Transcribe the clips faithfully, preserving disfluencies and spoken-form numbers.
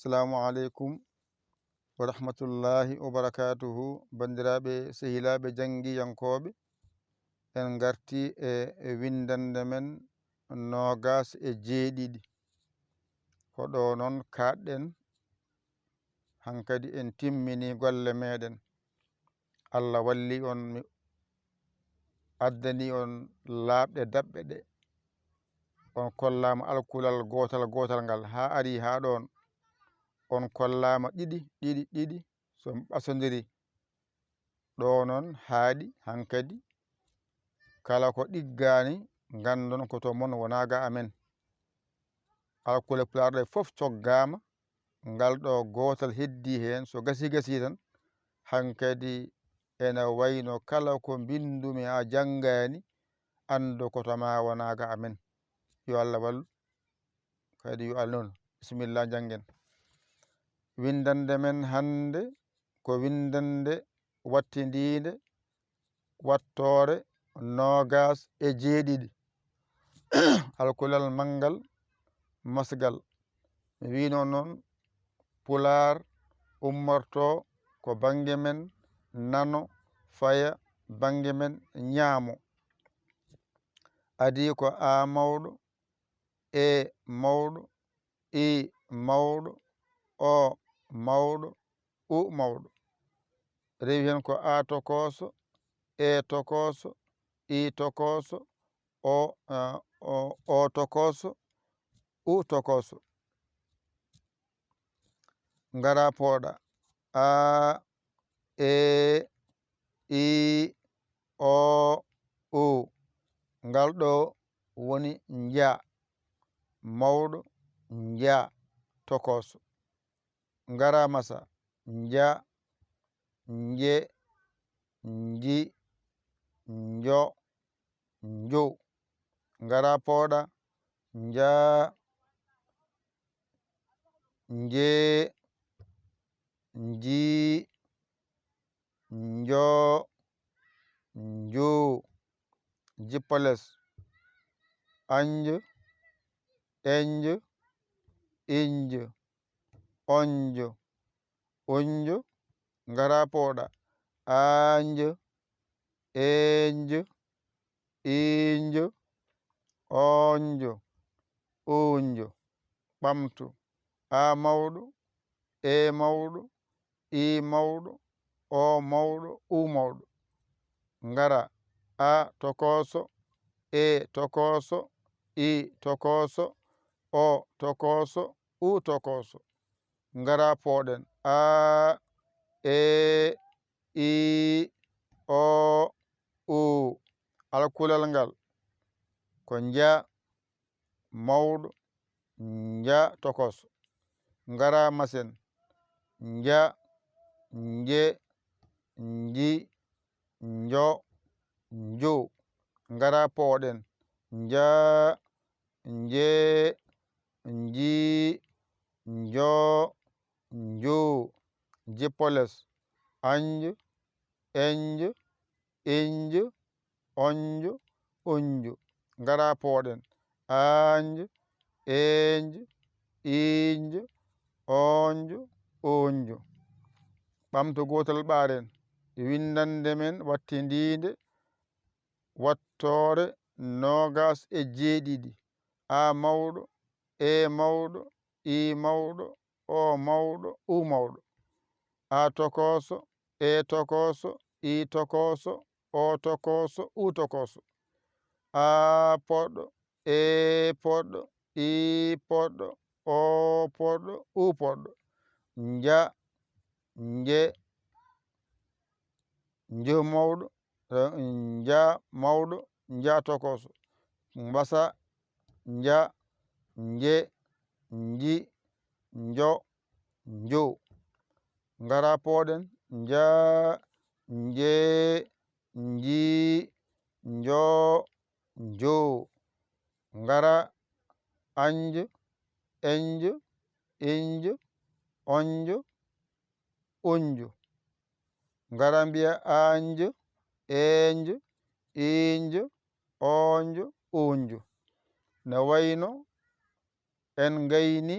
Assalamu aleykum wa rahmatullahi wa barakatuhu. Banndiraaɓe, sehilaaɓe, janngiyankooɓe, en ngartii e, e winndannde men noogaas e jeeɗiɗi. Ko ɗo noon kaaɗɗen, hankadi en timminii golle meeɗen. Allah walli on, mi addani on laaɓɗe daɓɓe ɗe. On kollaama alkulal gootal gootal ngal haa ari haa ɗoon. On kollaama ɗiɗi, ɗiɗi, ɗiɗi, so ɓasondiri. Ɗo noon haaɗi hankadi, kala ko ɗiggaani, nganndon ko to mon, wonaa ga amen. Alkule Pulaar ɗe fof coggaama, ngal ɗo gootal heddii heen, so gasii gasii tan, hankadi ena wayno kala ko mbinndu-mi a janngaani, anndu ko to maa, wonaa ga amen. Yo Allah wallu, kadi yo Allah noon. Bisimilla, njanngen. Winndannde men hannde ko winndannde wattindiinde, wattoore noogaas e jeeɗiɗi. Alkulal manngal, masgal. Mi wiino noon, Pulaar ummorto ko bannge men nano, faya bannge men ñaamo. Adii ko a mawɗo, e mawɗo, i mawɗo, o mawɗo, u mawɗo. Rewi heen ko a tokooso, e tokooso, i tokooso, o, a, o, o tokooso, u tokooso. Ngara pooɗa. A, e, i, o, u. Ngal ɗo woni nja. Mawɗo, nja, tokooso. Ngara masa. Nja, nje, nji, njo, nju. Ngara pooɗa. Nja, nje, nji, njo, nju. Jippo les. Anj, enj, inj, onj, unj. Ngara pooɗa. Anj, enj, inj, onj, unj. Ɓamtu. A mawɗo, e mawɗo, i mawɗo, o mawɗo, u mawɗo. Ngara. A tokooso, e tokooso, i tokooso, o tokooso, u tokooso. Ngara pooɗen. A, e, i, o, u. Alkulal ngal ko nja. Mawɗo, nja, tokooso. Ngara masen. Nja, nje, nji, njo, nju. Ngara pooɗen. Nja, nje, nji, njo, nju. Jippo les. Anj, enj, inj, onj, unj. Ngara pooɗen. Anj, enj, inj, onj, unj. Ɓamto gootal ɓaaren. Winndannde men wattindiinde, wattoore noogaas e jeeɗiɗi. A mawɗo, e mawɗo, i mawɗo, o mawɗo, u mawɗo. A tokooso, e tokooso, i tokooso, o tokooso, u tokooso. A poɗɗo, e poɗɗo, i poɗɗo, o poɗɗo, u poɗɗo. Nja, nje, nju mawɗo, eh, nja mawɗo, nja tokooso. Mbasa, nja, nje, nji, njo, nju. Ngara pooɗen. Nja, nje, nji, njo, nju. Ngara. Anj, enj, inj, onj, unj. Ngara mbiya anj, enj, inj, onj, unj. Ne wayno en ngayni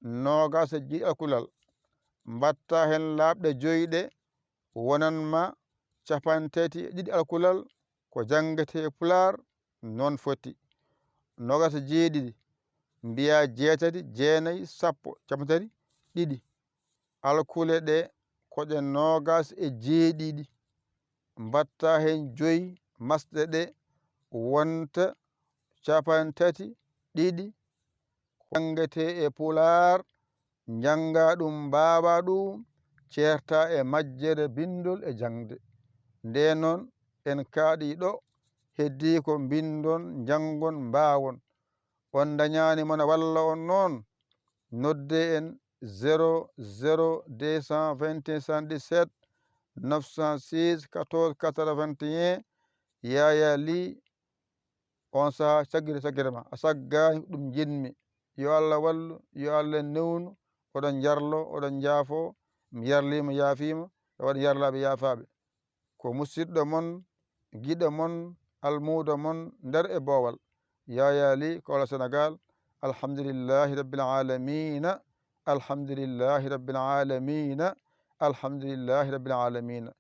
noogaas e jeeɗiɗi alkulal, mbaɗtaa heen laaɓɗe joy ɗe, wonan ma cappanɗe tati e ɗiɗi alkulal ko janngetee e Pulaar, noon foti. Noogaas e jeeɗiɗi, mbiyaa jeetati, jeenayi, sappo, cappanɗe tati, ɗiɗi. Alkule ɗe ko ɗe noogaas e jeeɗiɗi, mbaɗtaa heen joy, masɗe ɗe wonta cappanɗe tati, ɗiɗi, janngetee e Pulaar, njanngaa ɗum, mbaawaa ɗum, ceertaa e majjere binndol e jaŋde. Ndeen noon, en kaaɗii ɗo, heddii ko mbinndon, njanngon, mbaawon. On ndañaani mo na walla on noon, noddee en zéro zéro deux cent vingt et un soixante-dix-sept neuf cent seize quatorze quatre-vingt-un. Yaayaa Lih, on sahaa saggiri saggirma, a saggaani, ɗum njiɗmi. Yo Allah wallu, yo Allah newnu, oɗon njarlo, oɗon njaafo, mi yarliima, yaafiima, e waɗa yarlaaɓe, yaafaaɓe. Ko musidɗo mon, giɗo mon, almuudo mon nder e boowal, Yaayaa Lih, Kaolack, Senegaal. Alhamdulillahi Rabbil Aalamiina, Alhamdulillahi Rabbil Aalamiina, Alhamdulillahi Rabbil Aalamiina.